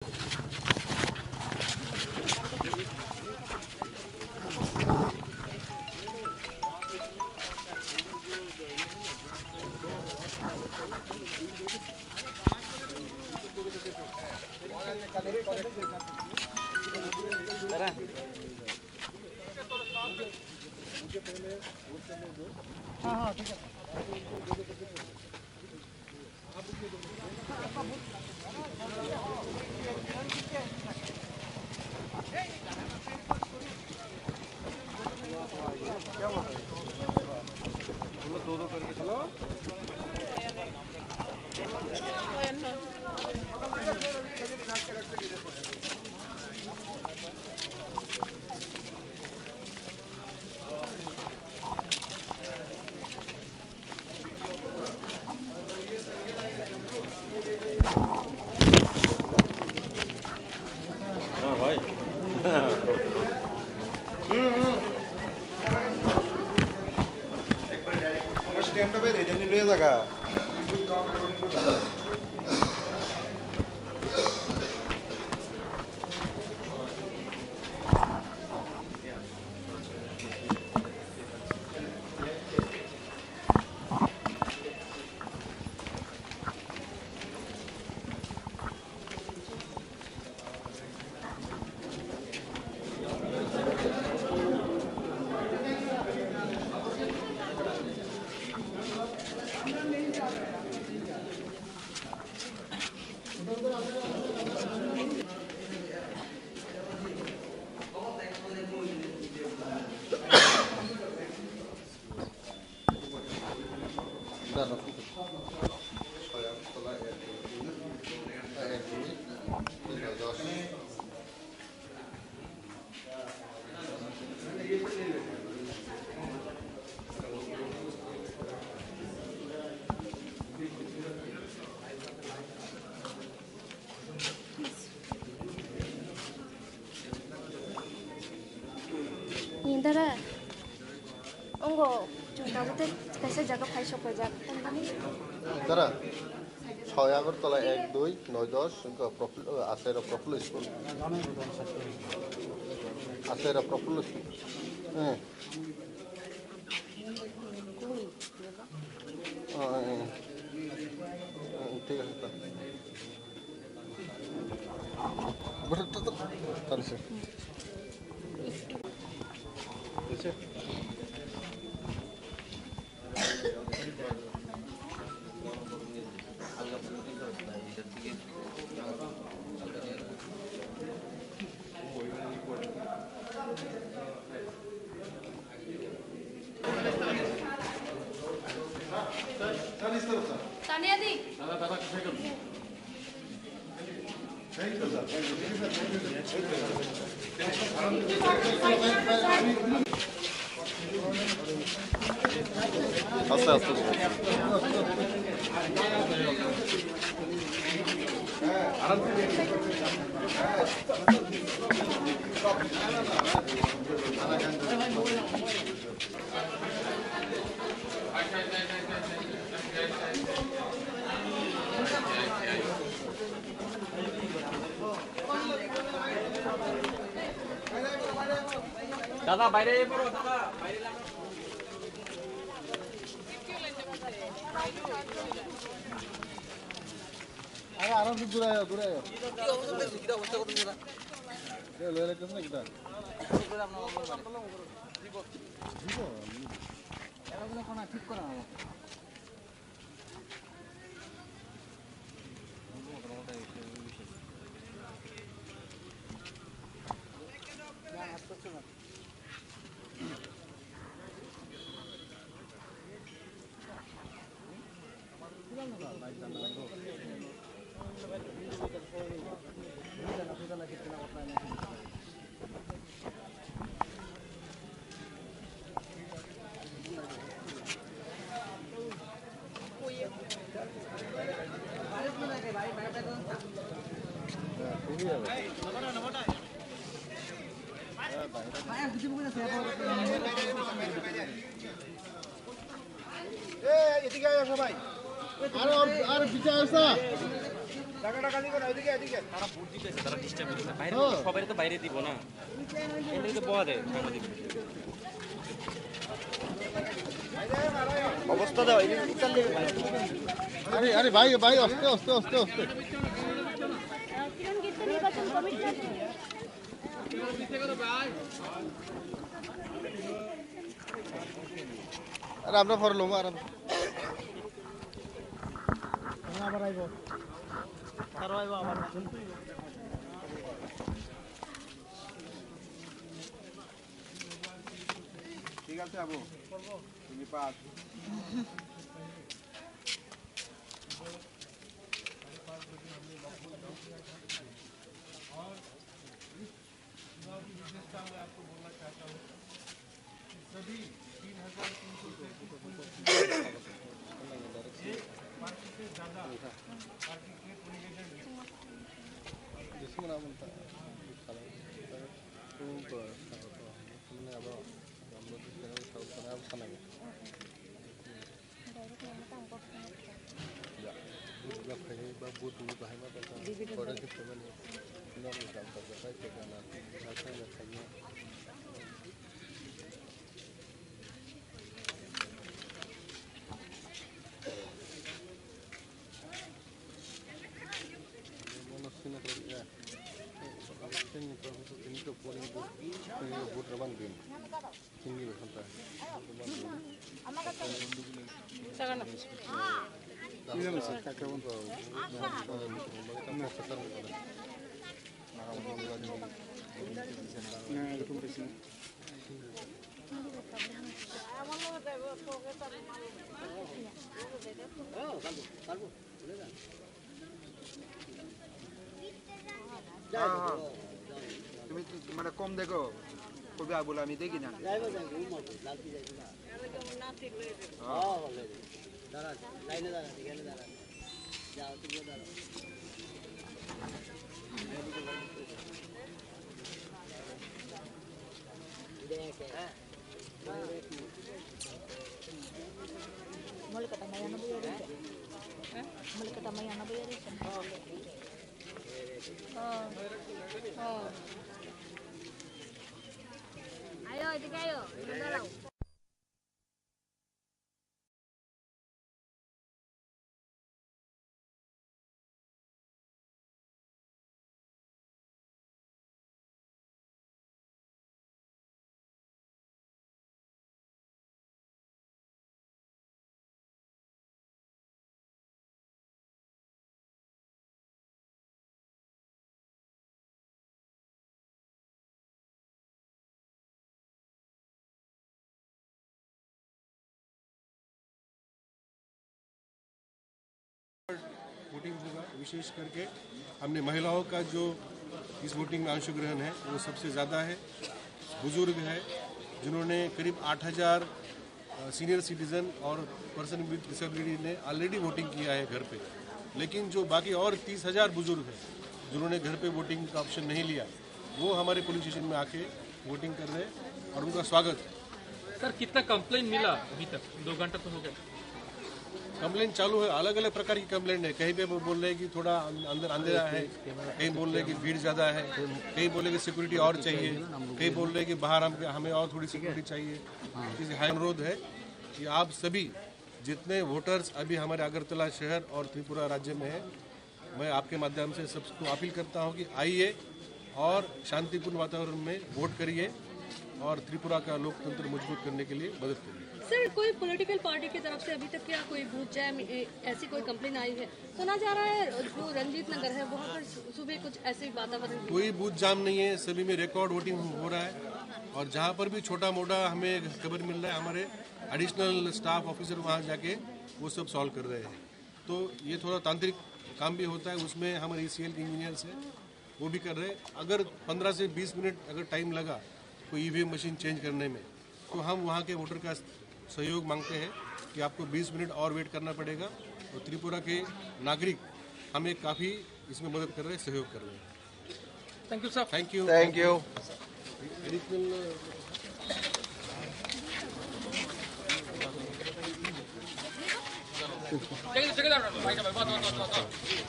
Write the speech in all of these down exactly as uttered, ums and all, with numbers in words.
Stand up, ready, ready, ready. Ni dara, ongo chwng tabuk tei kaisa jaga phai sok paijak, tamni? Dara, soi Agartala ek dui noi dos, wngkha Praful-, o, Achairya Praful School. Achairya Praful School. Eh. Oh, eh, eh. Eh, ঠিক আছে, তো। বসে তো, তো, তাহলে sir. Tania di. আস্তে আস্তে। দাদা, বাইরে এসো, দাদা, বাইরে লাগো। আরে, আরামসে দূরে আয়, দূরে আয়। এ, লয়ে লাগতেছে না কিতা? ঠিক করা হবে। এ, এদিকে আয় সবাই। আরো, আর পিছে আসা। তারা ভোট জিতেছে, তারা ডিস্টার্ব করছে। বাইরে, সবাই তো বাইরে দিব না। এমনি তো বওয়া যায় সাংবাদিক। অবস্থা দাও, এই যে আরে, আরে ভাই, ভাই, আস্তে, আস্তে, আস্তে, আস্তে। আরে, আমরা পরে লমু, আর আমরা আবার আইব। আরো আইব আবার। ঠিক আছে, আবু। তুমি পাস। হ্যাঁ, হ্যাঁ। তুমি তো মানে কম দেখো, কবি আবুল আমি দেখি না। হ্যাঁ। দাঁড়া, লাইনে দাঁড়া, এখানে দাঁড়া। যাও, তুমিও দাঁড়াও। Mole kata maya na buya rin. Mole kata maya na buya rin. Oh. Oh. Ayo, এদিকে আয়ো, এদিকে দাঁড়াও। वोटिंग होगा। विशेष करके हमने महिलाओं का जो इस वोटिंग में अंशग्रहण है, वो सबसे ज़्यादा है। बुजुर्ग है, जिन्होंने करीब आठ हज़ार, अ, सीनियर सिटीजन और पर्सन विद डिसेबिलिटी ने ऑलरेडी वोटिंग किया है घर पे, लेकिन जो बाकी और तीस हज़ार बुजुर्ग हैं, जिन्होंने घर पे वोटिंग का ऑप्शन नहीं लिया, वो हमारे पोलिंग स्टेशन में आके वोटिंग कर रहे हैं और उनका स्वागत है। सर, कितना कंप्लेन मिला अभी तक? दो घंटा तो हो गया। कंप्लेन चालू है, अलग-अलग प्रकार की कंप्लेन है। कहीं पे वो बोल रहे हैं कि थोड़ा अं-, अंदर अंधेरा है, कहीं बोल रहे हैं कि भीड़ ज़्यादा है, कहीं बोल रहे हैं कि सिक्योरिटी और चाहिए, कहीं बोल रहे हैं कि बाहर हम, हमें और थोड़ी सिक्योरिटी चाहिए। इसलिए हाई अनुरोध है कि आप सभी जितने वोटर्स अभी हमारे अगरतला शहर और त्रिपुरा राज्य में हैं, मैं आपके माध्यम से सबको अपील करता हूं कि आइए और शांतिपूर्ण वातावरण में वोट करिए और त्रिपुरा का लोकतंत्र मजबूत करने के लिए मदद करिए। सर, कोई पॉलिटिकल पार्टी की तरफ से अभी तक क्या कोई बूथ जैम, ए, ऐसी कोई कंप्लेन आई है? सुना जा रहा है जो रंजीत नगर है वहाँ पर सु-, सुबह कुछ ऐसे ही वातावरण हुआ। कोई बूथ जाम नहीं है, सभी में रिकॉर्ड वोटिंग हो रहा है और जहाँ पर भी छोटा मोटा हमें खबर मिल रहा है, हमारे एडिशनल स्टाफ ऑफिसर वहाँ जाके वो सब सॉल्व कर रहे हैं। तो ये थोड़ा तांत्रिक काम भी होता है, उसमें हमारे ईसीएल के इंजीनियर्स हैं, वो भी कर रहे हैं। अगर पन्द्रह से बीस मिनट अगर टाइम लगा कोई ईवीएम मशीन चेंज करने में, तो हम वहाँ के वोटर का सहयोग मांगते हैं कि आपको बीस मिनट और वेट करना पड़ेगा। तो त्रिपुरा के नागरिक हमें काफ़ी इसमें मदद कर रहे हैं, सहयोग कर रहे हैं। Thank you, sir. Thank you. Thank you. Additional, uh,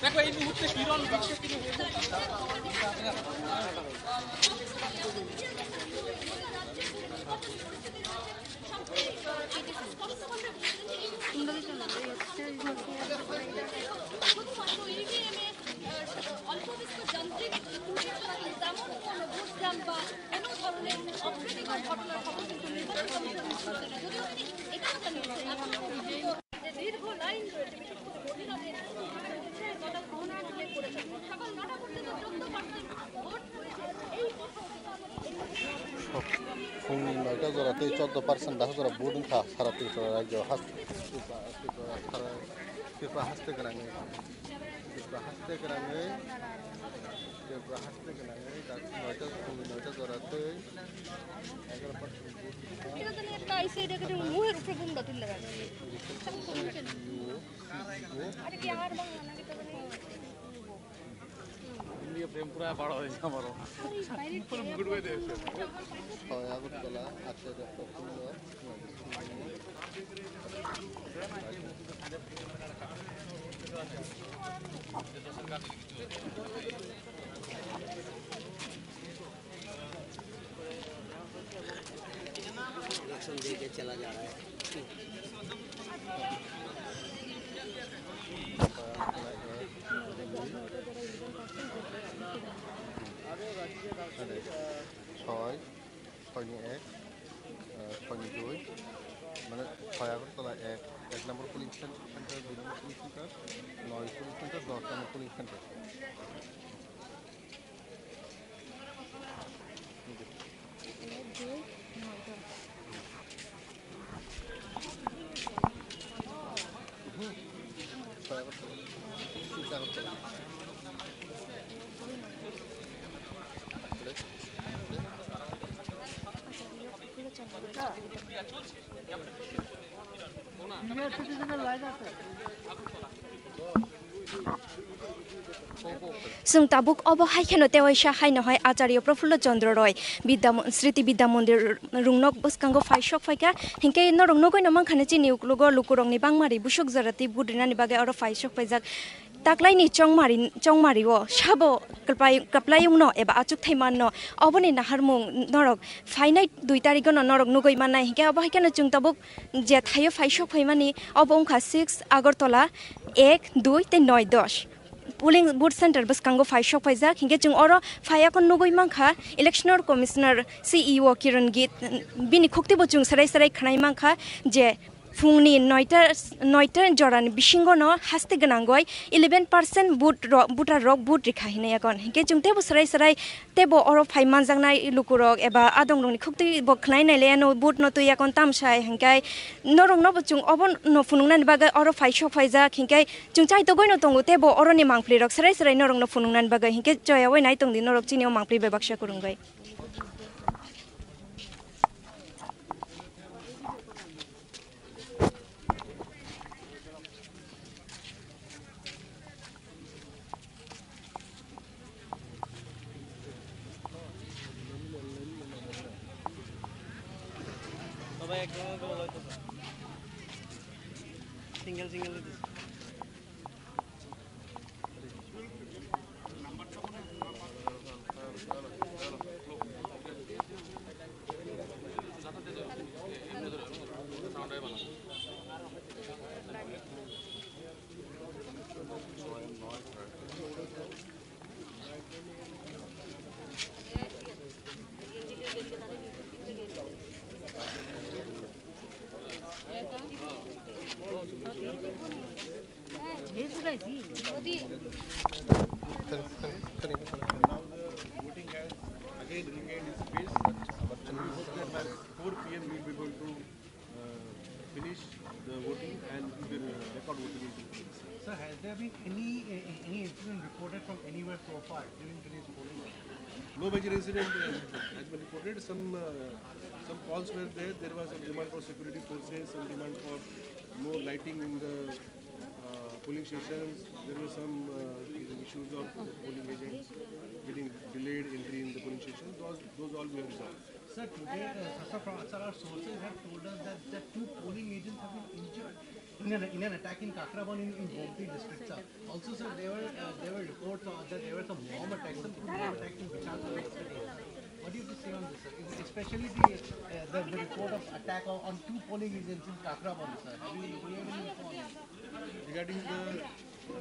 দেখো এই মুহূর্তে কিরণ শুধুমাত্র ইভিএম এ, আহ, অল্প বিস্তর যান্ত্রিক ত্রুটি ছাড়া তেমন কোনো বুঝলাম বা কোনো ধরনের অপ্রীতিকর ঘটনার খবর কিন্তু নির্বাচন কমিশন নিশ্চিত করে না। যদিও তিনি এটাও জানিয়েছেন, এখন পর্যন্ত যে দীর্ঘ লাইন রয়েছে, বিশেষ করে মহিলাদের, তারা উল্লেখ করেছেন। সকাল নটা পর্যন্ত চোদ্দ পার্সেন্ট ভোট হয়েছে। এই Phungni noita jora tei chordo percent dakha jora vote wngkha sara Tripura rajyo has-, Tripura, Tripura, sara Tripura haste gwnangwi, Tripura haste gwnangwi, Tripura haste gwnangwi dak noita, phungni noita jora tei egaro percent vote wngkha. এটা জানি একটা আইসি, এটা কিন্তু মুখের উপরে বোম বাতিল লাগা। আরে কি আর বাংলা নাকি তো মানে? Hindi frame pura bada hoy amaro. ছয় আগরতলা আচার্য প্রফুল্ল। ছয়, ছয় নং এক, আহ, ছয় নং দুই, মানে ছয় আগরতলা এক, এক নম্বর পোলিং সেন-, সেন্টার, দুই নম্বর পোলিং সেন্টার, নয় পোলিং সেন্টার, দশ number polling centre. Chwng tabuk obo hai kheno tewaisa haino hai Acharya Prafullo Chandra Roy Bidya Mo-, Sriti Bidya Mondir Rungnok bwskango phai sok phaikha, hinkhe norok nugwi no mankha chini uklogo lukurokni bangmari busuk jora twi vote rinani bagwi oro phai sok phaijak. Taklaini chongmari, chongmario sabo kwplai, kwplai wngno eba achukthai manno, oboni naharmung norok phainai dui tarigwno norok nugwi mannai, hinkhe obo hai kheno chwng tabuk je thaio phai sok phaimani, obo wngkha six Agartala, ek, dui tei noi, dos. Polling booth center bwskango phai sok phaijak, hinkhe chwng oro phaiya khe nugwi mankha Electoral Commissioner, C E O Kiran Gill, bini khuktibo chwng serai serai khwnai mankha je phungni noita, noita jorani bisingono haste gwnangwi eleven percent vote ro-, voter rok vote rikha hinwi yakon. Hinkhe chwng teibo serai serai teibo oro phai manjaknai lukurok eba adongrokni khukti bo khwnai nai le ano vote no twi yakon tamsai, hinkhe norokno bo chwng obo no phunuknani bagwi oro phai sok phaijak, hinkhe chwng chaitogwi no tongo teibo oroni mangpli rok serai serai norokno phunuknani bagwi, hinkhe choyawi nai tongdi norok chini o mangpli bai baksa kwrwngwi. Single, single. Voting has again regained its pace, and we hope that by four P M we will be able to, uh, finish the voting and we will record voting in two P M. Sir, has there been any, uh, any incident reported from anywhere so far during today's polling? No major incident, uh, has been reported. Some, uh, some calls were there. There was a demand for security forces, some demand for more lighting in the, uh, polling stations. There were some, uh, issues of polling agents getting delayed entry in the polling station. Those, those all we have resolved. Sir, today, uh, Sasa Prasar, our sources have told us that, that two polling agents have been injured. In an, in an attack in Kakrabon in, in Gomti district, sir. Also, sir, there were, uh, there were reports, uh, that there were some bomb attacks, some bomb attacks in Bichanpur yesterday. What do you have to say on this, sir? Especially the, uh, the, the report of attack on, on two polling agents in Kakrabon, sir. Have you, do you have any info on this? Regarding the,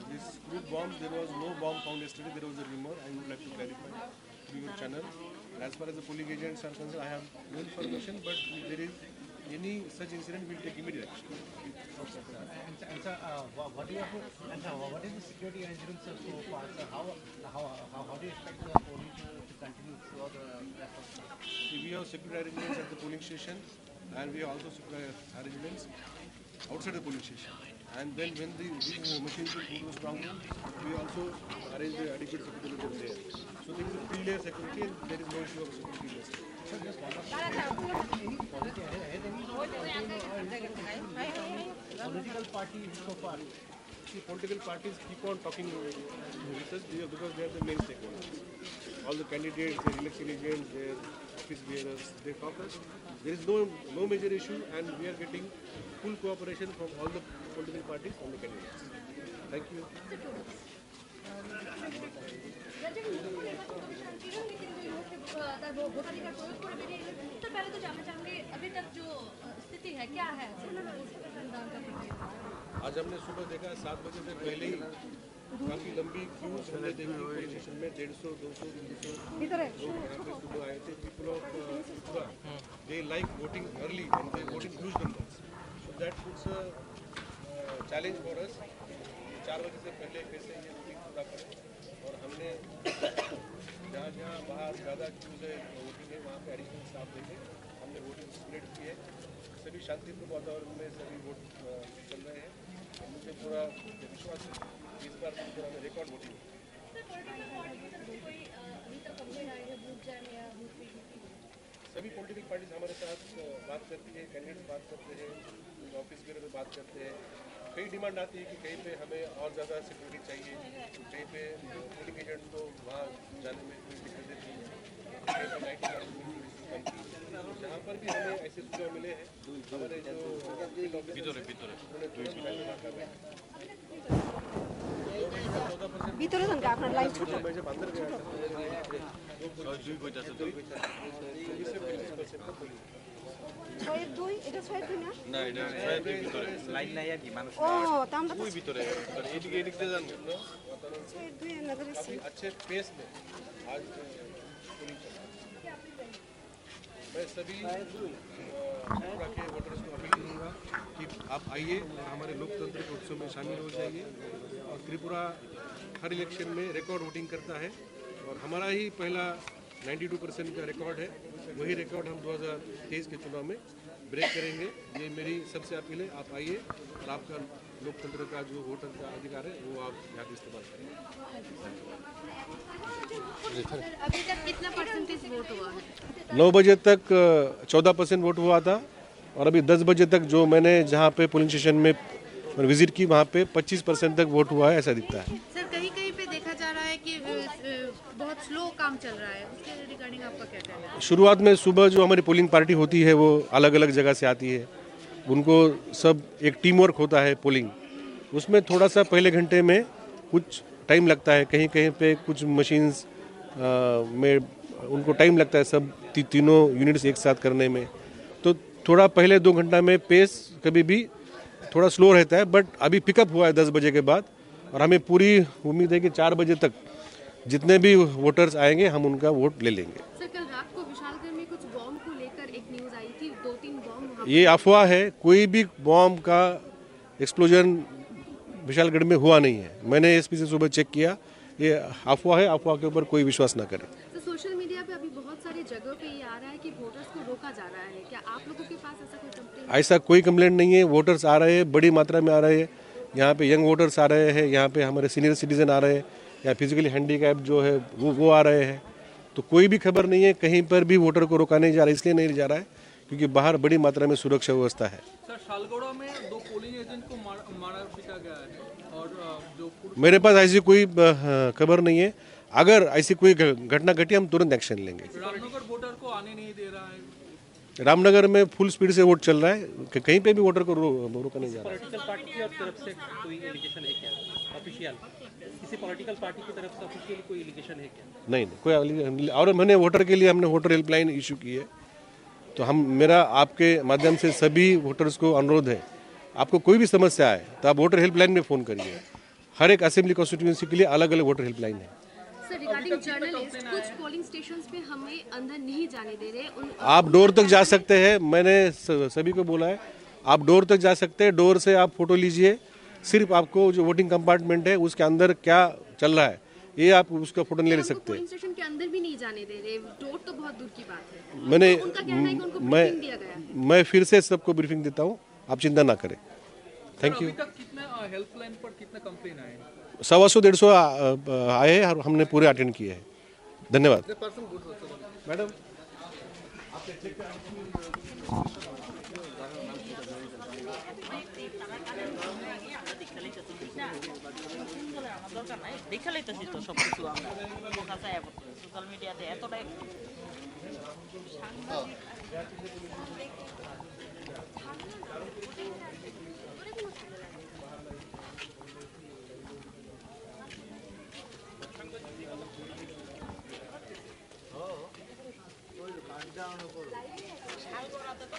this crude bombs, there was no bomb found yesterday. There was a rumor. I would like to clarify through your channel. As far as the polling agents are concerned, I have no information, but if there is any such incident, we'll take immediate action. And, and sir, uh, wha- what do you have to, and sir, what is the security arrangement, sir, so far, sir? How, how, how, how do you expect the polling to, to continue throughout the rest of the? See, we have security arrangements at the polling station, and we have also security arrangements outside the polling station. And then when the, these machines will go to the strong room, we also arrange the adequate security level there. So there is a three-layer security and there is no issue of security risk. Political party so far. See, political parties keep on talking with us because they are the main stakeholders. All the candidates, the election agents, their office bearers, they talk us. There is no, no major issue, and we are getting full cooperation from all the political parties and the candidates. Thank you. जब जब लोकसभा निर्वाचन कमीशन किरण रिजिजू इन लोगों के, अ, तार वो-, वोटाधिकार प्रयोग करे बेरिये एलो, तो पहले तो जानना चाहूंगी, अभी तक जो, अ, स्थिति है, क्या है? मतदान का प्रक्रिया? आज हमने सुबह देखा, सात बजे से पहले ही काफी लंबी क्यूज हमने देखी, पुलिस स्टेशन में डेढ़ सौ, दो सौ, तीन सौ लोग यहाँ पे सुबह आए थे। People of, uh, Tripura, they like voting early and they vote in huge numbers. So that puts a, uh, challenge for us. चार बजे से पहले कैसे ये वोटिंग पूरा करें। और हमने जहाँ जहाँ बाहर ज़्यादा क्यूज है, वोटिंग है, वहाँ पे एडिशनल स्टाफ देके हमने वोटिंग स्प्रेड की है। सभी शांतिपूर्ण वातावरण में सभी वोट, अ, चल रहे हैं। और मुझे पूरा विश्वास है कि इस बार भी पूरा हमें रिकॉर्ड वोटिंग होगी। सर, पॉलिटिकल पार्टी की तरफ से कोई, अ, अभी तक कंप्लेंट आई है वोट जैम या वोट चोरी की? सभी पॉलिटिकल पार्टीज हमारे साथ, अ, बात करती है, कैंडिडेट्स बात करते हैं, उनके ऑफिस बेरर भी बात करते हैं। कई डिमांड आती है कि कहीं पे हमें और ज़्यादा सिक्योरिटी चाहिए, कहीं पे पोलिंग एजेंट को वहाँ जाने में कोई दिक्कत नहीं है, कहीं पे लाइट की कमी थोड़ी सी कम थी। तो जहाँ पर भी हमें ऐसे सुझाव मिले हैं, हमारे जो फील्ड ऑफिसर्स हैं, उन्होंने तुरंत वहाँ का ভিতরে যান, আপনার লাইভ ছোট। ছয় দুই কইতাছে তো। ছয় দুই, এটা ছয় দুই না? না, এটা ছয় দুই ভিতরে। লাইন নাই আর কি, মানুষ ও, তা আমরা তো ওই ভিতরে, ভিতরে। এদিকে, এদিক দিয়ে যান। ছয় দুই আমরা ধরেছি। अच्छे पेस में आज पोलिंग चल रहा है। मैं सभी, अ, त्रिपुरा के वोटर्स को अपील करूंगा कि आप आइए और हमारे लोकतंत्र के उत्सव में शामिल हो जाइए। और त्रिपुरा हर इलेक्शन में रिकॉर्ड वोटिंग करता है और हमारा ही पहला नाइंटी टू परसेंट का रिकॉर्ड है। वही रिकॉर्ड हम दो हज़ार तेईस के चुनाव में ब्रेक करेंगे। ये मेरी सबसे अपील है, आप आइए और आपका लोकतंत्र का जो वोटर का अधिकार है, वो आप यहाँ पे इस्तेमाल करें। अभी तक कितना परसेंटेज वोट हुआ है? नौ बजे तक, अ, चौदह परसेंट वोट हुआ था और अभी दस बजे तक जो मैंने जहाँ पे पोलिंग स्टेशन में विजिट की, वहाँ पे पच्चीस परसेंट तक वोट हुआ है, ऐसा दिखता है। सर, कहीं-कहीं पे देखा जा रहा है कि, अ, अ, बहुत स्लो काम चल रहा है, उसके रिगार्डिंग आपका क्या कहना है? शुरुआत में सुबह जो हमारी पोलिंग पार्टी होती है, वो अलग-अलग जगह से आती है, उनको सब एक टीम वर्क होता है पोलिंग, उसमें थोड़ा सा पहले घंटे में कुछ टाइम लगता है, कहीं-कहीं पे कुछ मशीन्स, अ, में उनको टाइम लगता है सब ती-, तीनों यूनिट्स एक साथ करने में। तो थोड़ा पहले दो घंटा में पेस कभी भी थोड़ा स्लो रहता है, बट अभी पिकअप हुआ है दस बजे के बाद। और हमें पूरी उम्मीद है कि चार बजे तक जितने भी वोटर्स आएंगे, हम उनका वोट ले लेंगे। सर, कल रात को विशालगढ़ में कुछ बॉम्ब को लेकर एक न्यूज़ आई थी, दो तीन बॉम्ब वहाँ ये अफवाह है, कोई भी बॉम्ब का एक्सप्लोजन विशालगढ़ में हुआ नहीं है। मैंने एसपी से सुबह चेक किया, ये अफवाह है, अफवाह के ऊपर कोई विश्वास ना करें। तो सोशल मीडिया पे अभी बहुत सारी जगह पे ये आ रहा है कि वोटर्स को रोका जा रहा है, क्या आप लोगों के पास ऐसा कोई कंप्लेंट? ऐसा कोई कंप्लेंट नहीं है। वोटर्स आ रहे हैं, बड़ी मात्रा में आ रहे हैं। यहाँ पे यंग वोटर्स आ रहे हैं, यहाँ पे हमारे सीनियर सिटीजन आ रहे हैं, या फिजिकली हैंडीकैप जो है वो वो आ रहे हैं। तो कोई भी खबर नहीं है, कहीं पर भी वोटर को रोका नहीं जा रहा है, इसलिए नहीं जा रहा है क्योंकि बाहर बड़ी मात्रा में सुरक्षा व्यवस्था है। सर, शालगोड़ा में दो पोलिंग एजेंट को मार, मारा पीटा गया है और, अ, जो पुलिस मेरे पास ऐसी कोई, अ, खबर नहीं है। अगर ऐसी कोई घ-, घटना घटी, हम तुरंत एक्शन लेंगे। रामनगर वोटर को आने नहीं दे रहा है। रामनगर में फुल स्पीड से वोट चल रहा है, क-, कहीं पे भी वोटर को रो-, रोका नहीं जा रहा है। पॉलिटिकल पार्टी की ओर तरफ से कोई एलिगेशन है क्या ऑफिशियल? किसी पॉलिटिकल पार्टी की तरफ से ऑफिशियल कोई एलिगेशन है क्या? नहीं, नहीं, कोई allegation नहीं। और मैंने वोटर के लिए, हमने वोटर हेल्पलाइन इशू की है। तो हम, मेरा आपके माध्यम से सभी वोटर्स को अनुरोध है, आपको कोई भी समस्या आए तो आप वोटर हेल्पलाइन में फ़ोन करिए। हर एक असेंबली कॉन्स्टिट्यूएंसी के लिए अलग-अलग वोटर हेल्पलाइन है। सर, रिगार्डिंग जर्नलिस्ट, कुछ पोलिंग स्टेशंस पे हमें अंदर नहीं जाने दे रहे। उन आप डोर तक जा सकते हैं, मैंने स-, सभी को बोला है, आप डोर तक जा सकते हैं, डोर से आप फोटो लीजिए। सिर्फ आपको जो वोटिंग कंपार्टमेंट है, उसके अंदर क्या चल रहा है, ये आप उसका फोटो नहीं ले उनको सकते। पोलिंग स्टेशन के अंदर भी नहीं जाने दे रहे, डोर तो बहुत दूर की बात है। मैंने, तो उनका कहना है कि उनको मैं, ब्रीफिंग दिया गया है। मैं फिर से सबको ब्रीफिंग देता हूँ, आप चिंता ना करें। Thank you. अभी तक कितना, अ, हेल्पलाइन पर कितना कंप्लेन आए हैं? सवा सौ, डेढ़ सौ आ-, अ, आए हैं और हमने पूरे अटेंड किए हैं। धन्यवाद। मैडम। দেখে লইতেছি তো সব কিছু আমরা। সোশ্যাল মিডিয়াতে এতটাই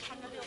সাংঘাতিক।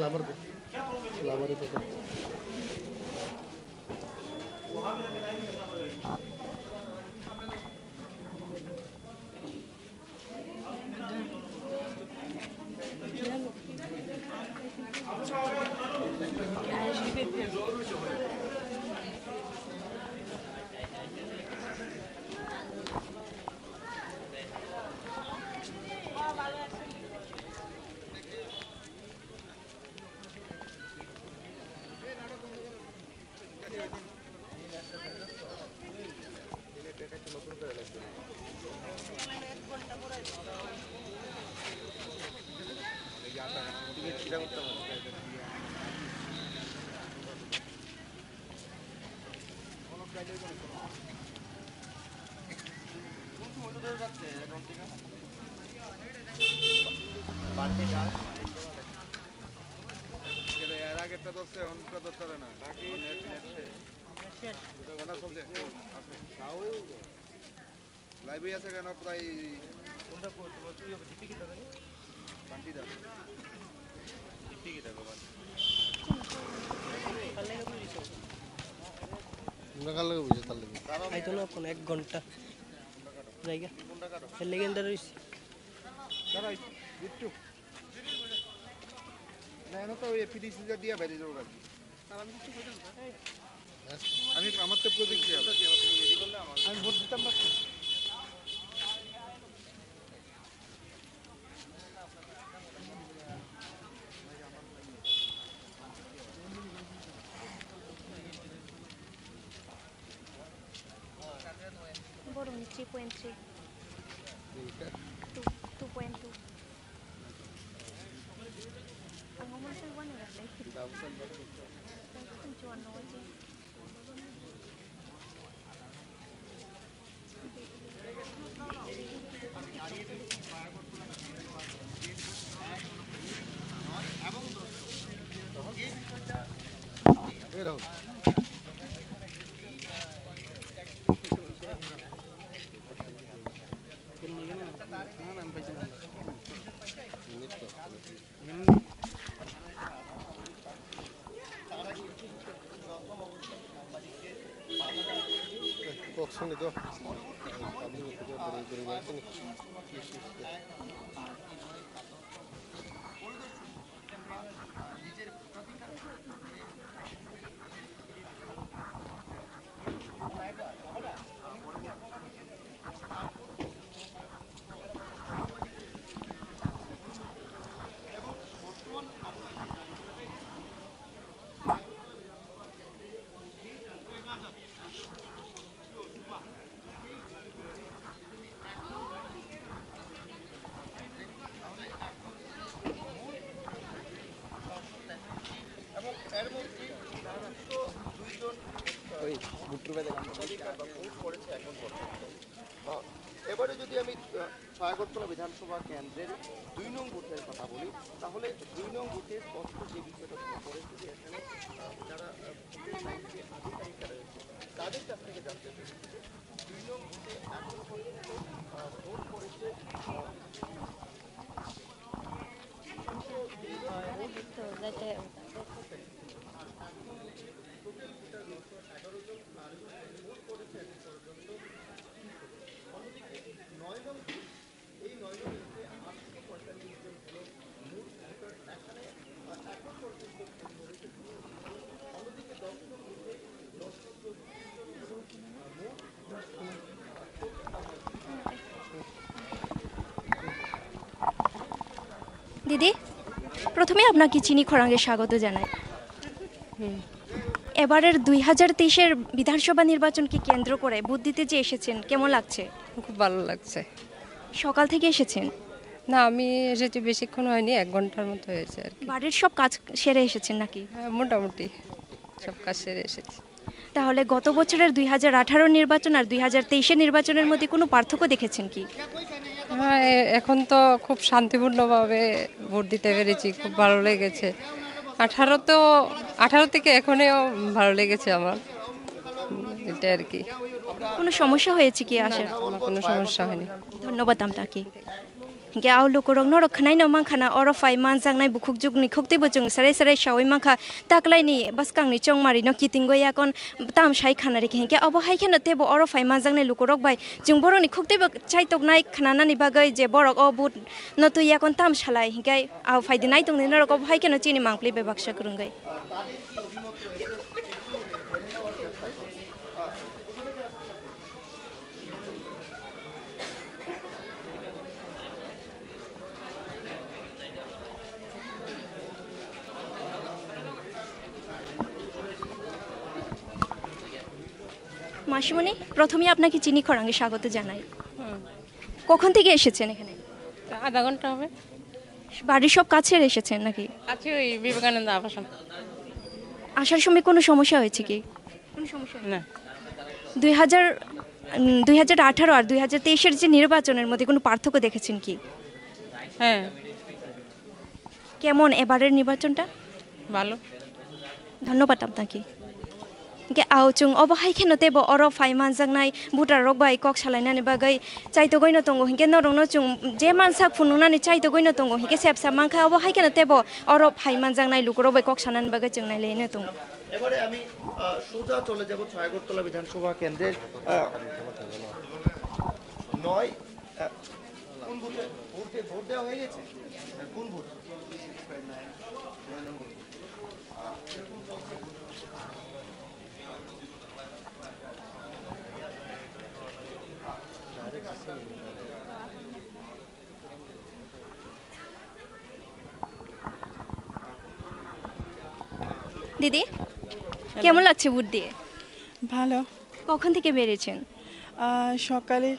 Lamar ko. Lamar ko. এর আগে একটা ধরছে, এখন একটা ধরতে পারে না। নেট, নেট শেষ। ওটা সব শেষ। লাইভে আছে কেন প্রায়? বান্টি দা। আমরা কাল লাগে বুঝে তার লাগে। আইতো না এখন এক ঘন্টা। জায়গা। লেগেন্ডার হইছে। দাঁড়া, একটু। না, এখন তো ওই পিডিসি দিয়ে বাইরে যাবো আর কি। আমি, আমার তো প্রতিক্রিয়া। আমি ভোট দিতাম না। Boroni three point three. Two, two point two. Ang omo se one ya le. Twenty one no je. Kok songni do. Public ni kok bwrwi bwrwi bai sini. ওই গুট্টু ভাই দেখেন। আহ, এবারে যদি আমি, আহ, ছয় আগরতলা বিধানসভা কেন্দ্রের দুই নং বুথের কথা বলি, তাহলে দুই নং বুথে স্পষ্ট যে বিষয়টা ধরা পড়েছে যে এখানে, আহ, যারা, আহ, ভোটের দায়িত্বে আধিকারিকরা রয়েছে, তাদের কাছ থেকে জানতে পেরেছি যে দুই নং বুথে এখন পর্যন্ত, আহ, ভোট পড়েছে, আহ, দিদি, প্রথমে আপনাকে চিনি খরাঙ্গে স্বাগত জানাই। হুম। এবারের দুই হাজার তেইশের বিধানসভা নির্বাচনকে কেন্দ্র করে ভোট দিতে যে এসেছেন, কেমন লাগছে? খুব ভালো লাগছে। সকাল থেকে এসেছেন? না, আমি এসেছি বেশিক্ষণ হয়নি, এক ঘন্টার মতো হয়েছে আর কি। বাড়ির সব কাজ সেরে এসেছেন নাকি? হ্যাঁ, মোটামুটি সব কাজ সেরে এসেছি। তাহলে গত বছরের দুই হাজার আঠারো নির্বাচন আর দুই হাজার তেইশের নির্বাচনের মধ্যে কোনো পার্থক্য দেখেছেন কি? হ্যাঁ, এ-, এখন তো খুব শান্তিপূর্ণভাবে ভোট দিতে পেরেছি, খুব ভালো লেগেছে। আঠারো তো, আঠারো থেকে এখনও ভালো লেগেছে আমার, এটা আর কি। কোনো সমস্যা হয়েছে কি না, আসার? না, আমার কোনো সমস্যা হয়নি। ধন্যবাদ আপনাকে। Hingke au lukurok norok khwnaino mankha na, oro phai manjaknai bukhukjukni khuktwibo chwng serai serai saui mankha, taklaini bwskangni chongmarino kitingwi yakon tam sai khana rikha. Hingke obo hai kheno teibo oro phai manjaknai lukurok bai chwng borokni khuktwibo chaitoknai khnanani bagwi je borok o vote no twi yakon tam salai, hingke au phaidi naitongdi norok obo hai kheno chini mangpli bai baksa kwrwngwi. মাসিমণি, প্রথমেই আপনাকে চিনি খরাঙ্গে স্বাগত জানাই। হুম। কখন থেকে এসেছেন এখানে? আধা ঘন্টা হবে। বাড়ির সব কাছের এসেছেন নাকি? কাছে, ওই বিবেকানন্দ আবাসন। আসার সময় কোনো সমস্যা হয়েছে কি? কোনো সমস্যা হয়নি? না। দুই হাজার, উম, দুই হাজার আঠারো আর দুই হাজার তেইশের যে নির্বাচনের মধ্যে কোনো পার্থক্য দেখেছেন কি? হ্যাঁ। কেমন এবারের নির্বাচনটা? ভালো। ধন্যবাদ আপনাকে। Hingke au chwng obo hai kheno teibo oro phai manjaknai voter rok bai kok salainani bagwi chaitogwi no tongo, hingke norok no chwng je mansak phunuknani chaitogwi no tongo, hingke sepsa mankha obo hai kheno teibo oro phai manjaknai lukurok bai kok sanani bagwi chwng nailaino tongo. এবারে আমি আহ, সোজা চলে যাব ছয় আগরতলা বিধানসভা কেন্দ্রের আহ, নয় আহ, কোন বুথে ভোট দে- ভোট দেওয়া হয়ে গেছে? কোন বুথ? দিদি, কেমন লাগছে ভোট দিয়ে? ভালো। কখন থেকে বেরিয়েছেন? আহ, সকালে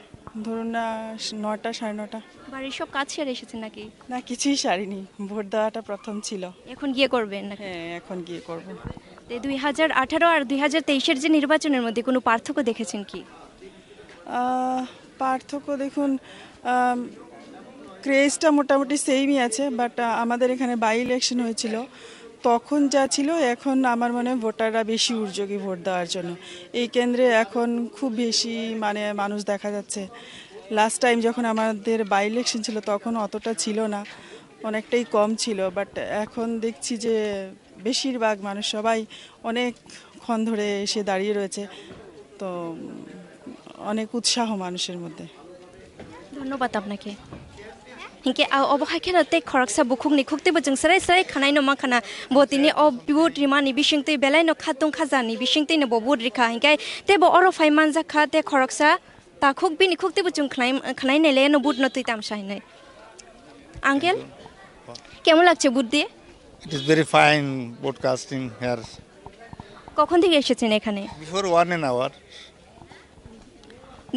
ধরুন, আহ, নটা, সাড়ে নটা। বাড়ির সব কাজ সেরে এসেছেন নাকি? না, কিছুই সারিনি, ভোট দেওয়াটা প্রথম ছিল। এখন গিয়ে করবেন নাকি? হ্যাঁ, এখন গিয়ে করব। তো দুই হাজার আঠারো আর দুই হাজার তেইশের যে নির্বাচনের মধ্যে কোনো পার্থক্য দেখেছেন কি? আহ, পার্থক্য দেখুন, আম, ক্রেজটা মোটামুটি সেমই আছে, বাট, আহ, আমাদের এখানে বাই ইলেকশন হয়েছিল, তখন যা ছিল, এখন আমার মনে হয় ভোটাররা বেশি উদ্যোগী ভোট দেওয়ার জন্য। এই কেন্দ্রে এখন খুব বেশি, মানে, মানুষ দেখা যাচ্ছে। লাস্ট টাইম যখন আমাদের বাই ইলেকশন ছিল, তখন অতটা ছিল না, অনেকটাই কম ছিল, বাট এখন দেখছি যে বেশিরভাগ মানুষ, সবাই অনেকক্ষণ ধরে এসে দাঁড়িয়ে রয়েছে, তো, উম, অনেক উৎসাহ মানুষের মধ্যে। ধন্যবাদ আপনাকে। Hingke, ah, obo hai kheno tei khoroksa bukhukni khuktibo chwng srai srai khwnaino mankha na. Bo tini o vote rimani bisingtwi belaino khatung khajani bisingtwino bo vote rikha. Hingke tei bo oro phai manjakha tei khoroksa takhuk bini khuktibo chwng khwnai, khwnainai le no vote no twi tamsa hinwi. Uncle, কেমন লাগছে ভোট দিয়ে? It is very fine vote casting here. কখন থেকে এসেছেন এখানে? Before one an hour.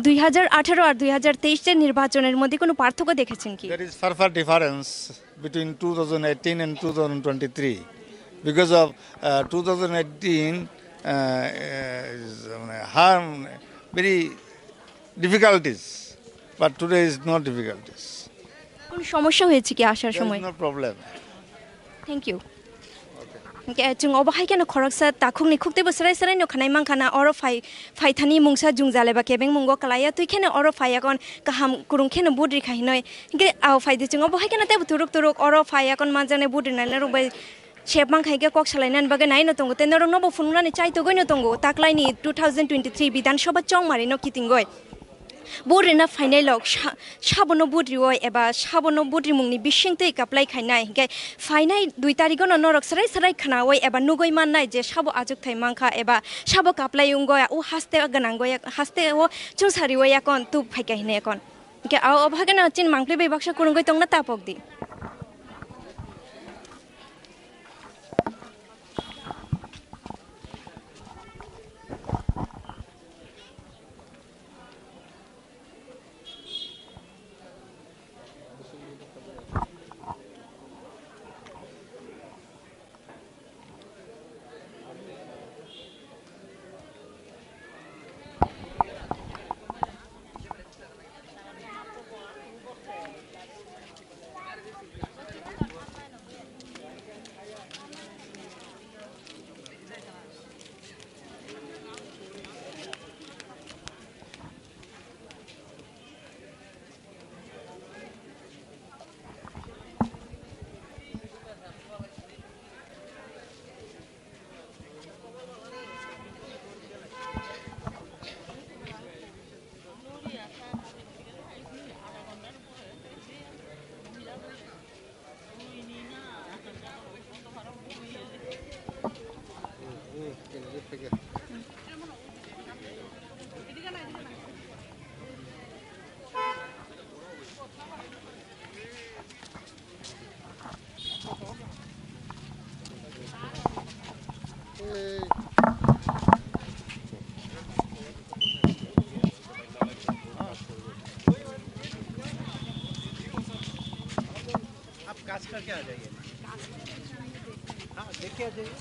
দুই হাজার আঠারো আর দুই হাজার তেইশের নির্বাচনের মধ্যে কোনো পার্থক্য দেখেছেন কি? There is surfer difference between two thousand eighteen and two thousand twenty-three. Because of, uh, two thousand eighteen, uh, uh, is, মানে, harm, very difficulties, but today is no difficulties. কোন সমস্যা হয়েছে কি আসার সময়? There is no problem. Thank you. Hingke chwng obo hai kheno khoroksa takhukni khuktibo srai srai no khwnai mankha na, oro phai, phaithani mungsa jungjaleba kebeng mungo kwlaiya twi kheno oro phai yakon kaham kwrwng kheno vote rikha hinoi. Hingke ao phaidi chwng obo hai kheno teibo turuk turuk oro phai yakon manjaknai vote rinai rok bai sep mankha hingke kok salainani bagwi naino tongo tei norok nobo phunuknani chaitogwi no tongo taklaini two thousand twenty-three Bidhan Sabha chongmari no kitingoi. Vote rina phainai lok sa-, sabono vote rioi eba sabono vote rimungni bisingtwi kaplai khainai, hinkhe phainai dui tarigono norok srai srai khnaoi eba nugui mannai je sabo achukthai mankha eba sabo kaplai wngoi, o haste gwnangoi, haste o chwngsarioi yakon tub phaikha hinui yakon. Hinkhe o, obo haikhe no chini mangpli bai baksa kwrwngoi tongna tapokdi. करके आ जाइए। हाँ, देख के आ जाइए।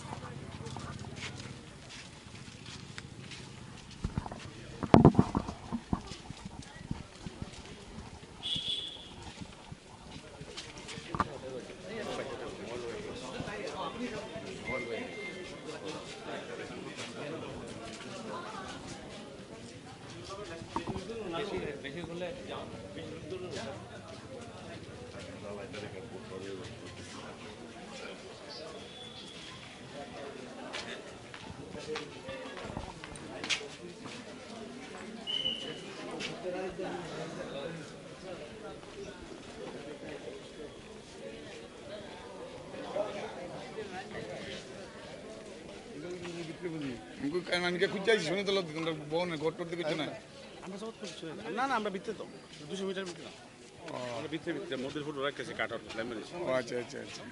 Nunggu kan manike khujai sini tolo dikon bone gotor dikon na. আমরা সব কিছু না, না, আমরা ভিতরে তো দুশো মিটার ভিতরে না। ও। আমরা ভিতরে ভিতরে মন্দির ফটো রাখতেছি কাঠর লেমনে। ও আচ্ছা, আচ্ছা, আচ্ছা।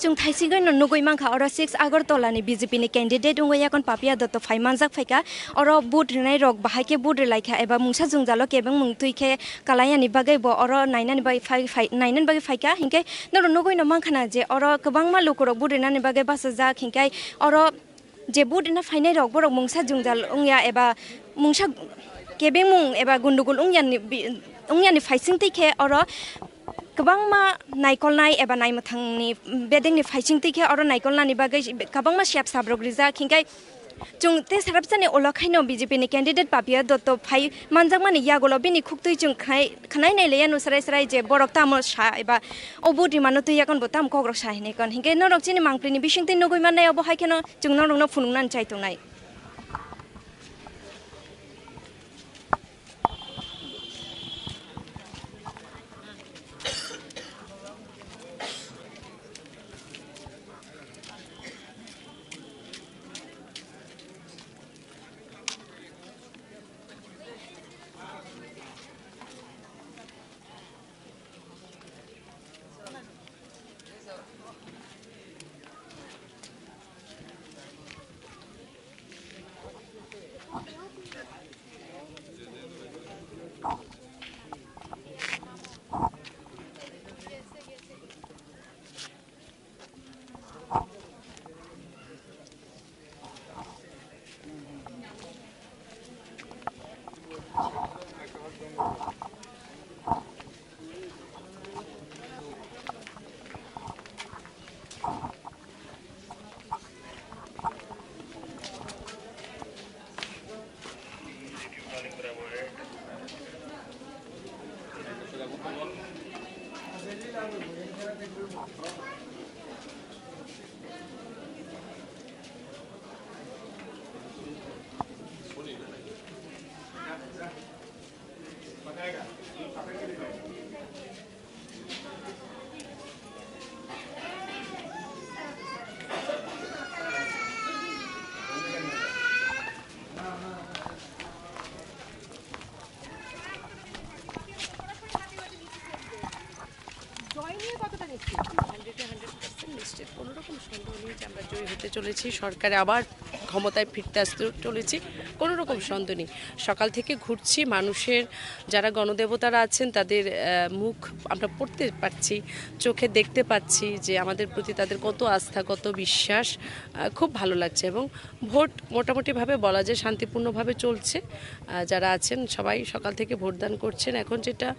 Chwng thaisingwi no nugwi mankha, oro six Agartala ni B J P ni candidate wngwi yakon Papiya Dotto phai manjak phaikha. Oro vote rwnai rok bahai khe vote rwlaikha eba mungsa jwngjalo kebengmung twi khe kalaiyani bagwi bo oro nainani bagwi phai, phai, nainani bagwi phaikha. Hinkhe norok nugwi no mankha na je oro kwbangma lukurok vote rwnani bagwi bachajak, hinkhe oro je vote rwna phainai rok borok mungsa jwngjal wngya eba mungsa kebengmung eba gundugul wngya ni bi-, wngya ni phaising twi khe oro kwbangma naikolnai eba naimwthangni bedengni phaising twi khe oro naikolnani bagwi kwbangma sep sabrok rijak. Hinkhe chwng tei sarabsani ulo khaino B J P ni candidate Papiya Dotto phai manjakmani yagulo bini khuktwi chwng khnai, khnai nai leya no srai srai je borok tamo sa eba o vote rimano twi yakon bo tamo kokrok sa hinwi kon. Hinkhe norok chini mangpili ni bisingtwi nugwi mannai, obo hai kheno chwng norokno phunuknani chai tongnai. জয় নিয়ে কতটা নিশ্চিত? হান্ড্রেডে hundred percent নিশ্চিত, কোনো রকম সন্দেহ নেই যে আমরা জয়ী হতে চলেছি। সরকারে আবার ক্ষমতায় ফিরতে আসতে চলেছি। কোনো রকম সন্দেহ নেই। সকাল থেকে ঘুরছি, মানুষের যারা গণদেবতারা আছেন তাদের, আহ, মুখ আমরা পড়তে পারছি, চোখে দেখতে পাচ্ছি যে আমাদের প্রতি তাদের কত আস্থা, কত বিশ্বাস। আহ, খুব ভালো লাগছে এবং ভোট মোটামুটিভাবে বলা যায় শান্তিপূর্ণভাবে চলছে। আহ, যারা আছেন সবাই সকাল থেকে ভোটদান করছেন। এখন যেটা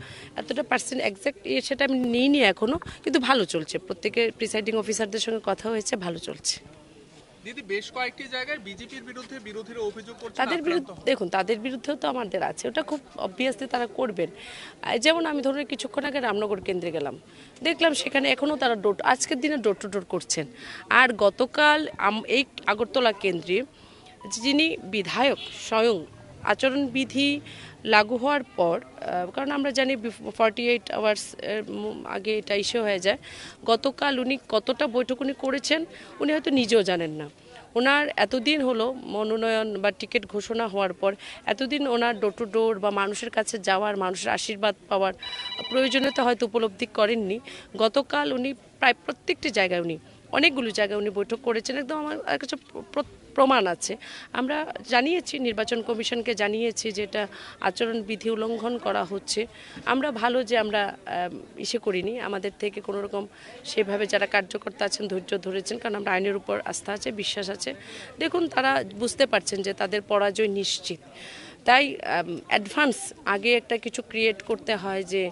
এতটা পার্সেন্ট এক্স্যাক্ট ইয়ে সেটা আমি নিইনি এখনো, কিন্তু ভালো চলছে। প্রত্যেকে প্রিসাইডিং অফিসারদের সঙ্গে কথা হয়েছে, ভালো চলছে। দিদি, বেশ কয়েকটি জায়গায় বিজেপির বিরুদ্ধে বিরোধীরা অভিযোগ করছেন তাদের আক্রান্ত বিরুদ্ধে, হন। দেখুন, তাদের বিরুদ্ধেও তো আমাদের আছে, ওটা খুব অবভিয়াসলি তারা করবেন। আহ, যেমন আমি ধরুন কিছুক্ষণ আগে রামনগর কেন্দ্রে গেলাম, দেখলাম সেখানে এখনও তারা ডোর, আজকের দিনে ডোর টু ডোর করছেন। আর গতকাল আম-, এই আগরতলা কেন্দ্রে যিনি বিধায়ক স্বয়ং আচরণবিধি লাগু হওয়ার পর, আহ, কারণ আমরা জানি ফর্টি এইট আওয়ার্স আগে এটা ইস্যু হয়ে যায়। গতকাল উনি কতটা বৈঠক উনি করেছেন, উনি হয়তো নিজেও জানেন না। ওনার এতদিন হলো মনোনয়ন বা টিকিট ঘোষণা হওয়ার পর এতদিন ওনার ডোর টু ডোর বা মানুষের কাছে যাওয়ার, মানুষের আশীর্বাদ পাওয়ার প্রয়োজনীয়তা হয়তো উপলব্ধি করেননি। গতকাল উনি প্রায় প্রত্যেকটি জায়গায়, উনি অনেকগুলো জায়গায় উনি বৈঠক করেছেন। একদম আমার কাছে প্র-, প্র-, প্রমাণ আছে। আমরা জানিয়েছি, নির্বাচন কমিশনকে জানিয়েছি যে এটা আচরণবিধি উল্লঙ্ঘন করা হচ্ছে। আমরা ভালো যে আমরা, আম, ইসে করিনি, আমাদের থেকে কোনো রকম সেভাবে যারা কার্যকর্তা আছেন ধৈর্য ধরেছেন, কারণ আমরা আইনের উপর আস্থা আছে, বিশ্বাস আছে। দেখুন, তারা বুঝতে পারছেন যে তাদের পরাজয় নিশ্চিত। তাই, আম, অ্যাডভান্স আগে একটা কিছু ক্রিয়েট করতে হয় যে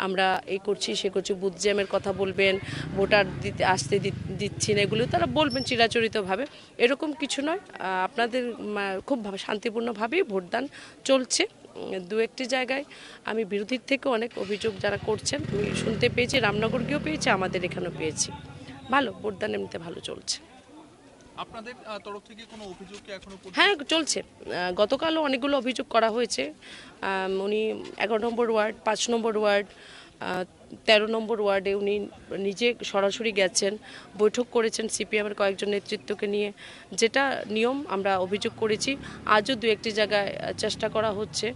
আমরা এই করছি, সে করছি, বুথ জ্যামের কথা বলবেন, ভোটার দিতে, আসতে দি-, দিচ্ছি না, এগুলো তারা বলবেন চিরাচরিতভাবে। এরকম কিছু নয়। আহ, আপনাদের, মা-, খুব ভাবে, শান্তিপূর্ণভাবেই ভোটদান চলছে। উম, দু একটি জায়গায় আমি বিরোধীর থেকে অনেক অভিযোগ যারা করছেন, আমি শুনতে পেয়েছি, রামনগর গিয়েও পেয়েছি, আমাদের এখানেও পেয়েছি। ভালো, ভোটদান এমনিতে ভালো চলছে। আপনাদের, আহ, তরফ থেকে কোনো অভিযোগ কি এখনো পর্যন্ত? হ্যাঁ, চলছে। আহ, গতকালও অনেকগুলো অভিযোগ করা হয়েছে। আম, উনি এগারো নম্বর ওয়ার্ড, পাঁচ নম্বর ওয়ার্ড, আহ, তেরো নম্বর ওয়ার্ডে উনি নিজে সরাসরি গেছেন, বৈঠক করেছেন সিপিএমের কয়েকজন নেতৃত্বকে নিয়ে। যেটা নিয়ম আমরা অভিযোগ করেছি। আজও দু একটি জায়গায়, আহ, চেষ্টা করা হচ্ছে।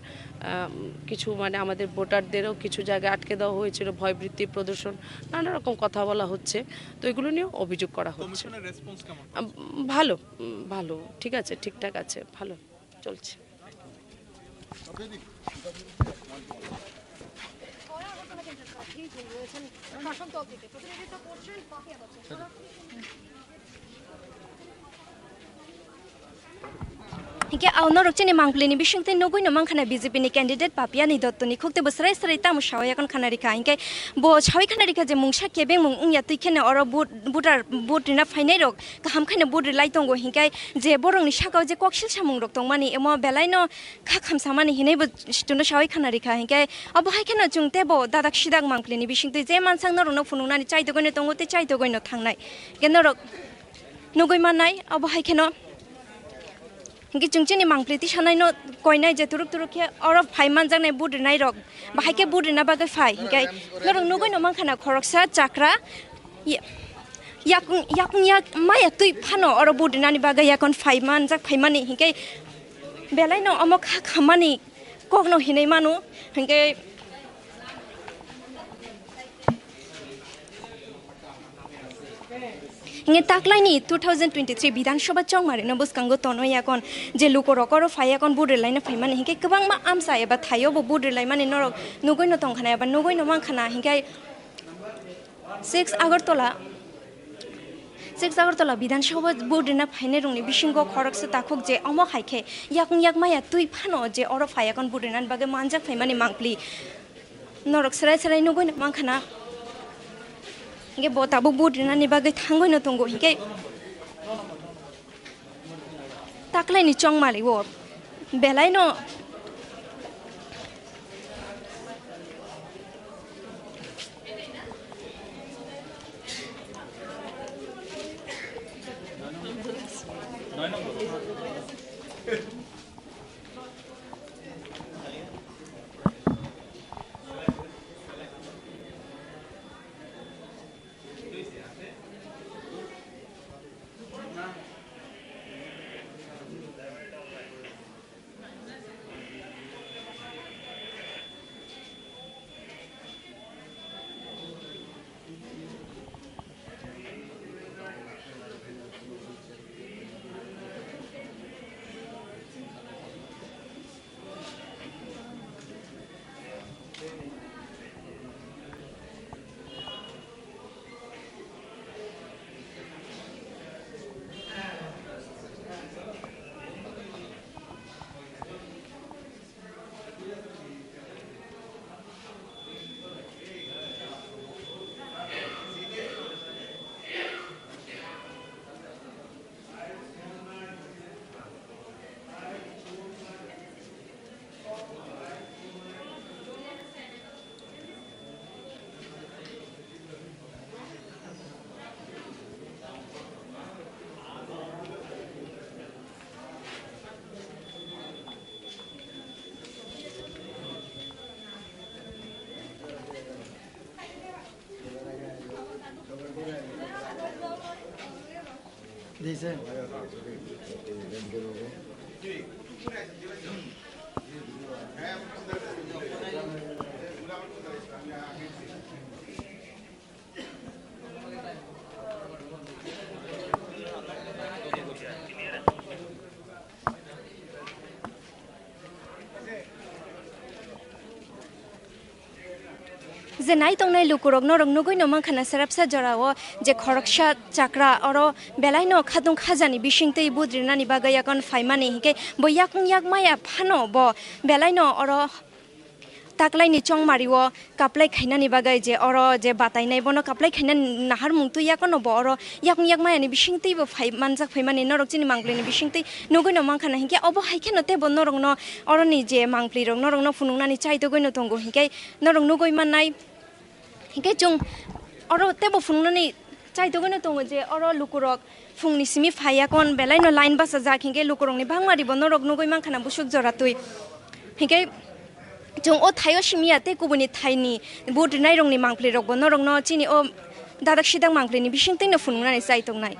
আম, কিছু মানে আমাদের ভোটারদেরও কিছু জায়গায় আটকে দেওয়া হয়েছিল, ভয়ভীতি প্রদর্শন, নানা রকম কথা বলা হচ্ছে। তো এগুলো নিয়েও অভিযোগ করা হচ্ছে। কমিশনের রেসপন্স কেমন? আম, ভালো, উম, ভালো, ঠিক আছে, ঠিকঠাক আছে, ভালো চলছে। Hingke ao norok chini mangpili ni bising tei nugui no mankha na B J P ni candidate Papiani Dotto ni khuk tei bo srai srai tamo sao yakon khana rikha, hingke bo sawi khana rikha je mungsa kebeng mung wngya twi kheno oro vote, voter, vote rina phainai rok kaham khaino vote rilai tongo, hingke je borok ni saka o je koksil samung rok tongmani emo belai no kha khamsamani hinui bo chwngno sawi khana rikha, hingke obo hai kheno chwng tebo dadak sidak mangpili ni bising twi je mansang norok no phunuknani chaitogoi no tongo tei chaitogoi no thangnai, hingke norok nugui mannai obo hai kheno. Hingke chwng chini mangpili tisanaino koinai je turuk turuk khe oro phai manjaknai vote rinairok, bahai khe vote rina bagwi phai. Hingke norok nugui no mankha na khoroksa chakra ya-, yakung, yakung yak maya twi phano oro vote rinani bagwi yakon phai manjak phaimani, hingke belaino omo kha khammani kokno hinui mano, hingke Hingke taklaini two thousand twenty-three Bidhan Sabha chongmarino bwskango tono yakon je lukorok oro phai yakon vote rwlaina phaimani hingke kwbangma amsa eba thaio bo vote rwlaimani norok nugui no tongkha na eba nugui no mankha na hingke six Agartala, six Agartala Bidhan Sabha vote rwna phainai rokni bisingo khoroksa takhuk je omo hai khe yakung yak maya twi phano je oro phai yakon vote rwnani bagwi manjak phaimani mangpli. Norok serai serai nugui no mankha na. Hingke bo tabuk vote rinani bagwi thangwi no tongo, hingke taklaini chongmali o belai no. Dice. Je nai tongnai lukurok norok nugui no mankha na, sarapsa jora o je khoroksa chakra oro belai no khatung khajani bisingtwi budrinani bagwi yakon phaimani, hinkhe bo yakung yak maya phano bo belai no oro taklaini chongmari o kaplai khainani bagwi je oro je batainai bono kaplai khainani naharmung twi yakono bo oro yakung yak mayani bisingtwi bo phai manjak phaimani norok chini mangpli ni bisingtwi nugui no mankha na, hinkhe obo hai kheno teibo norok no oroni je mangpli rok norok no phunuknani chaitogwi no tongo, hinkhe norok nugui mannai. Hinkhe chwng oro teibo phunuknani chaitogwino tongo je oro lukurok phungni simi phaiya kon belaino line bachajak, hinkhe lukurokni bangmaribo norok nugui mankha na busuk jora twi. Hinkhe chwng o thaio simiya tei kubuni thaini vote rwnairokni mangpli rokbo norokno chini o dadak sidak mangplini bisingtwino phunuknani chaitongnai.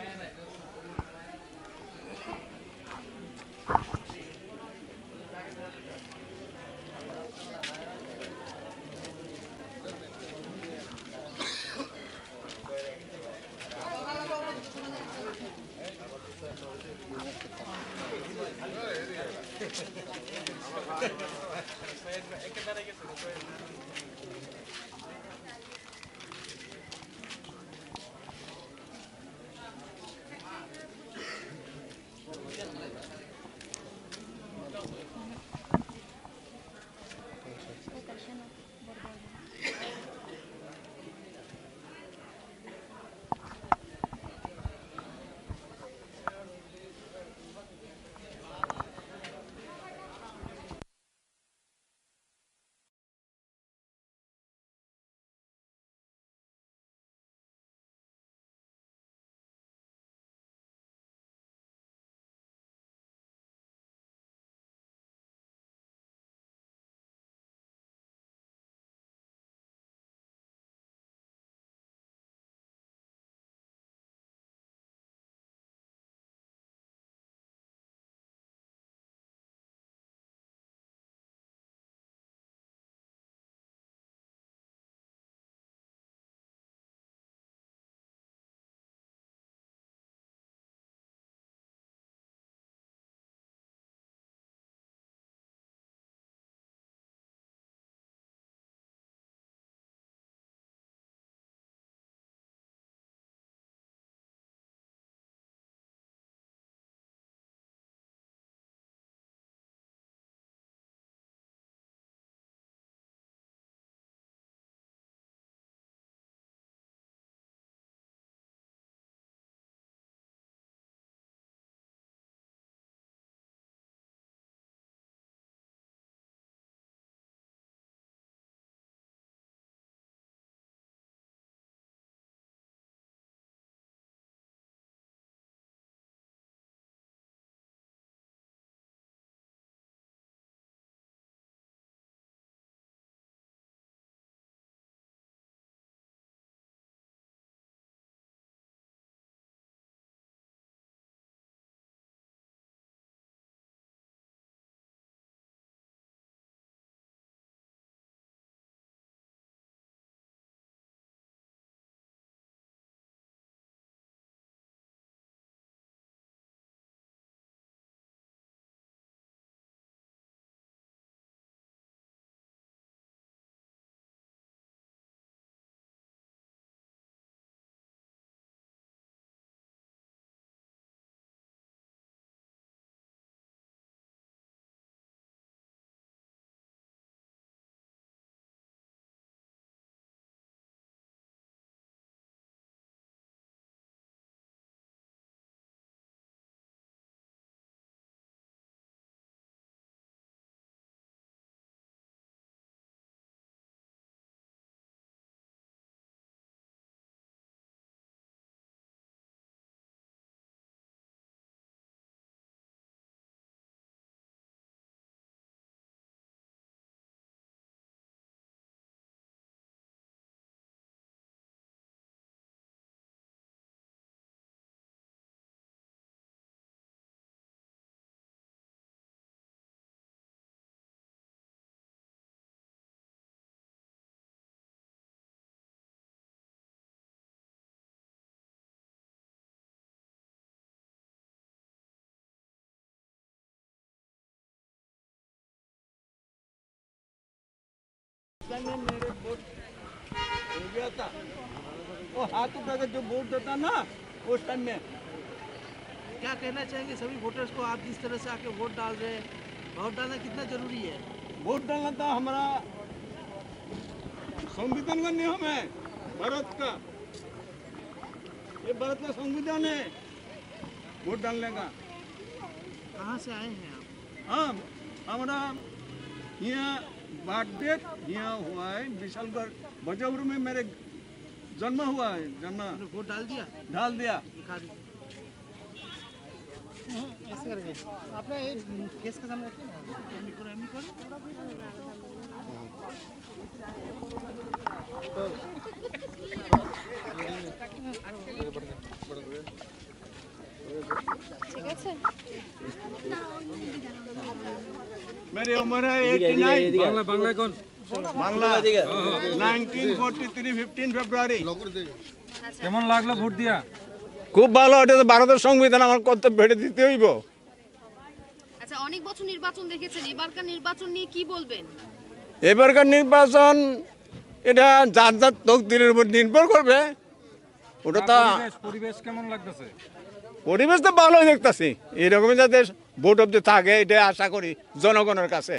Time में मेरे वोट हो गया था। वो हाथ उठा के जो वोट देता ना, उस टाइम में। क्या कहना चाहेंगे सभी वोटर्स को, आप जिस तरह से आके वोट डाल रहे हैं, वोट डालना कितना जरूरी है? वोट डालना तो हमारा संविधान का नियम है, भारत का। ये भारत का संविधान है, वोट डालने का। कहाँ से आए हैं आप? हाँ, हमारा यहाँ बर्थडे यहाँ हुआ है, विशालगढ़ बजावरू में मेरे जन्म हुआ है, जन्म। आपने वोट डाल दिया? डाल दिया। दिखा दीजिए। हम्म, ऐसे करके। आपने ये केस के सामने रखिए ना। ঠিক আছে। मेरी उम्र है एटी नाइन। বাংলা, বাংলায় কোন? Bangla. Nineteen forty three fifteen ফেব্রুয়ারি। কেমন লাগলো ভোট দিয়া? খুব ভালো, এটা তো ভারতের সংবিধান, আমার কর্তব্য, এটা দিতে হইব। আচ্ছা, অনেক বছর নির্বাচন দেখেছেন, এবারকার নির্বাচন নিয়ে কি বলবেন? এবারকার নির্বাচন এটা যার যার তকদিরের উপর নির্ভর করবে। ওটা তো পরিবেশ, পরিবেশ কেমন লাগতেছে? পরিবেশ তো ভালোই দেখতাছি, এরকমই যাতে ভোট অব্দি থাকে, এটা আশা করি জনগণের কাছে।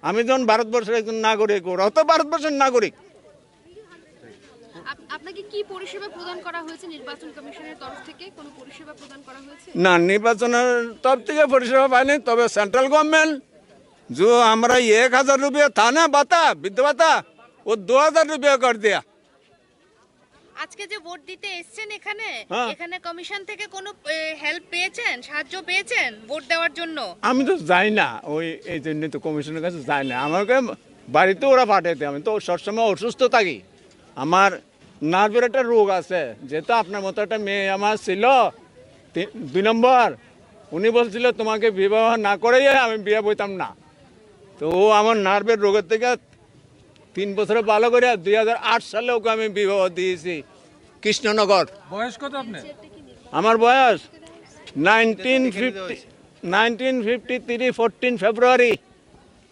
আমি যখন ভারতবর্ষের একজন নাগরিক, ওরাও তো ভারতবর্ষের নাগরিক। আপ-, আপনাকে কি পরিষেবা প্রদান করা হয়েছে নির্বাচন কমিশনের তরফ থেকে? কোনো পরিষেবা প্রদান করা হয়েছে? না, নির্বাচনের তরফ থেকে পরিষেবা পাইনি, তবে সেন্ট্রাল গভর্নমেন্ট যে আমরা এক হাজার রুপিয়া থানা ভাতা, বৃদ্ধ ভাতা, ও দু হাজার রুপিয়া করে দেয়া। আজকে যে ভোট দিতে এসছেন এখানে, হ্যাঁ। এখানে কমিশন থেকে কোনো, এ, হেল্প পেয়েছেন, সাহায্য পেয়েছেন ভোট দেওয়ার জন্য? আমি তো যাই না, ওই এই জন্য তো কমিশনের কাছে যাই না। আমাকে বাড়িতে ওরা পাঠাইতে, আমি তো সবসময় অসুস্থ থাকি। আমার নার্ভের একটা রোগ আছে, যেহেতু আপনার মতো একটা মেয়ে আমার ছিল, তি-, দুই নম্বর, উনি বলছিল, "তোমাকে বিবাহ না করাইয়া আমি বিয়ে বইতাম না।" তো ও আমার নার্ভের রোগের থেকে তিন বছরে ভালো করে দুই হাজার আট সালে ওকে আমি বিবাহ দিয়েছি কৃষ্ণনগর। বয়স কত আপনার? আমার বয়স nineteen fifty, nineteen fifty three fourteen February.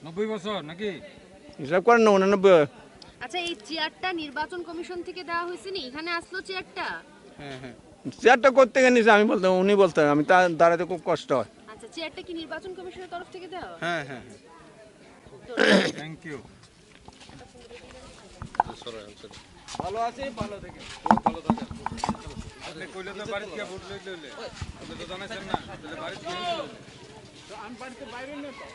নব্বই বছর নাকি? হিসাব করেন না, উনানব্বই। আচ্ছা, এই চেয়ারটা নির্বাচন কমিশন থেকে দেওয়া হয়েছে নি? এখানে আসলো চেয়ারটা? হ্যাঁ, হ্যাঁ। চেয়ারটা কোত্থেকে নিছে আমি বলতে, উনি বলতে, আমি তা দাঁড়াতে খুব কষ্ট হয়। আচ্ছা, চেয়ারটা কি নির্বাচন কমিশনের তরফ থেকে দেওয়া? হ্যাঁ, হ্যাঁ, হ্যাঁ। Thank you. ভালো আছি, ভালো থেকে। খুব ভালো থাকেন। আপনি কইলে তো বাড়িতে গিয়ে ভোট লইতে হইলে। আপনি তো জানাইছেন না। তাহলে বাড়িতে গিয়ে ভোট লইতে হইলে। তো আমি বাড়িতে বাইরে না তো।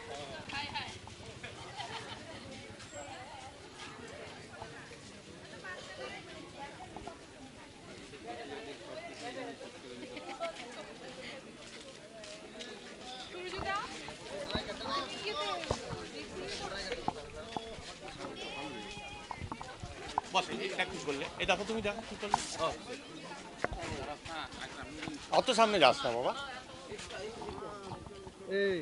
বস, এই, এটা কি করলে? এই দেখো তুমি দেখো কি করলে? ও। অত সামনে যাস না বাবা। এই।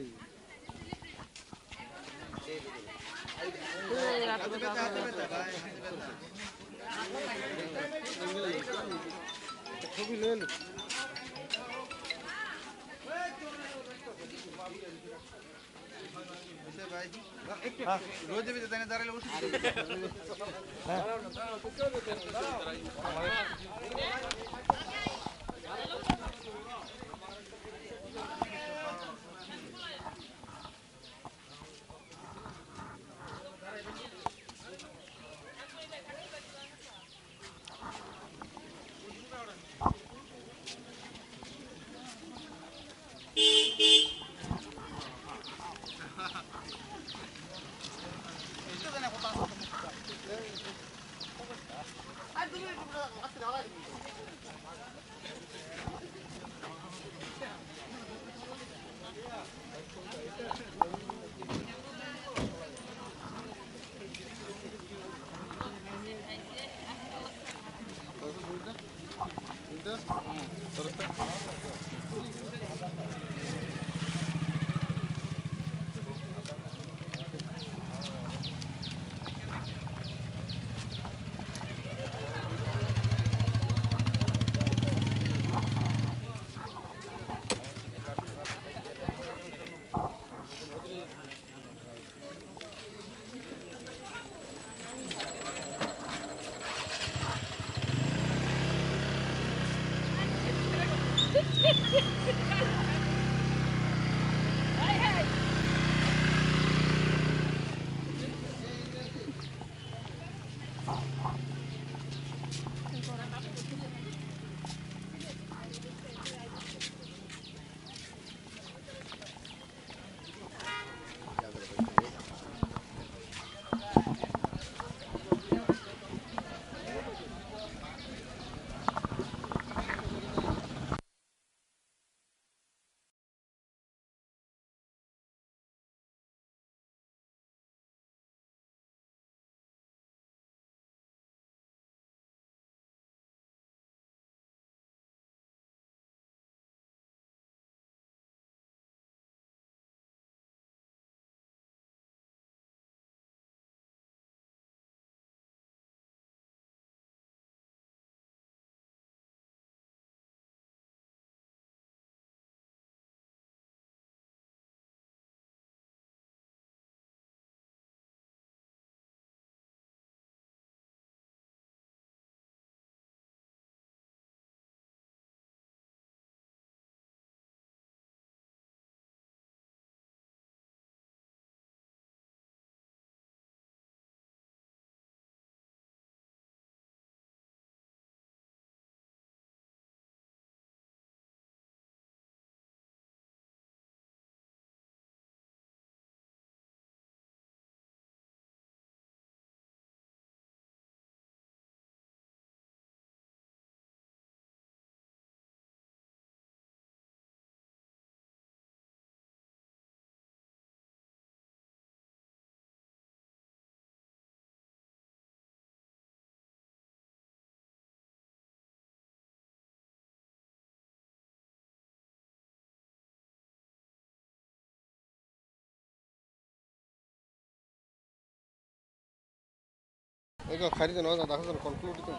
Eko khari jano da da conclude to.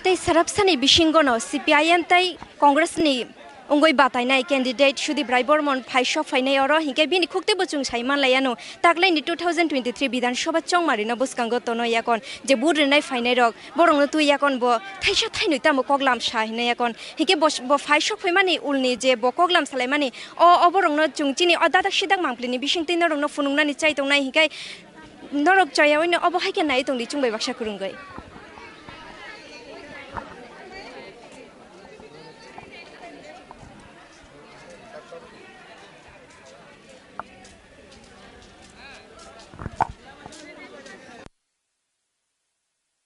Tei sarabsani bisingono C P I M tei Congress ni wngwi batainai candidate Sudip Rai Bormon phai sok phainai oro, hinkhe bini khuk teibo chwng sai manlaiano. Taklaini two thousand twenty-three Bidhan Sabha chongmarino bwskango tono yakon je vote rwnai phainai rok, borokno twi yakon bo thaisa thainwi tamo koklam sa hinwi yakon. Hinkhe bo, bo phai sok phaimani ulni je bo koklam salaimani, o, o borokno chwng chini o dadak sidak mangpilini bisingtwi norokno phunuknani chai tongnai, hinkhe norok chayawino obo hai khe nai tongdi chwng bai baksa kwrwngwi.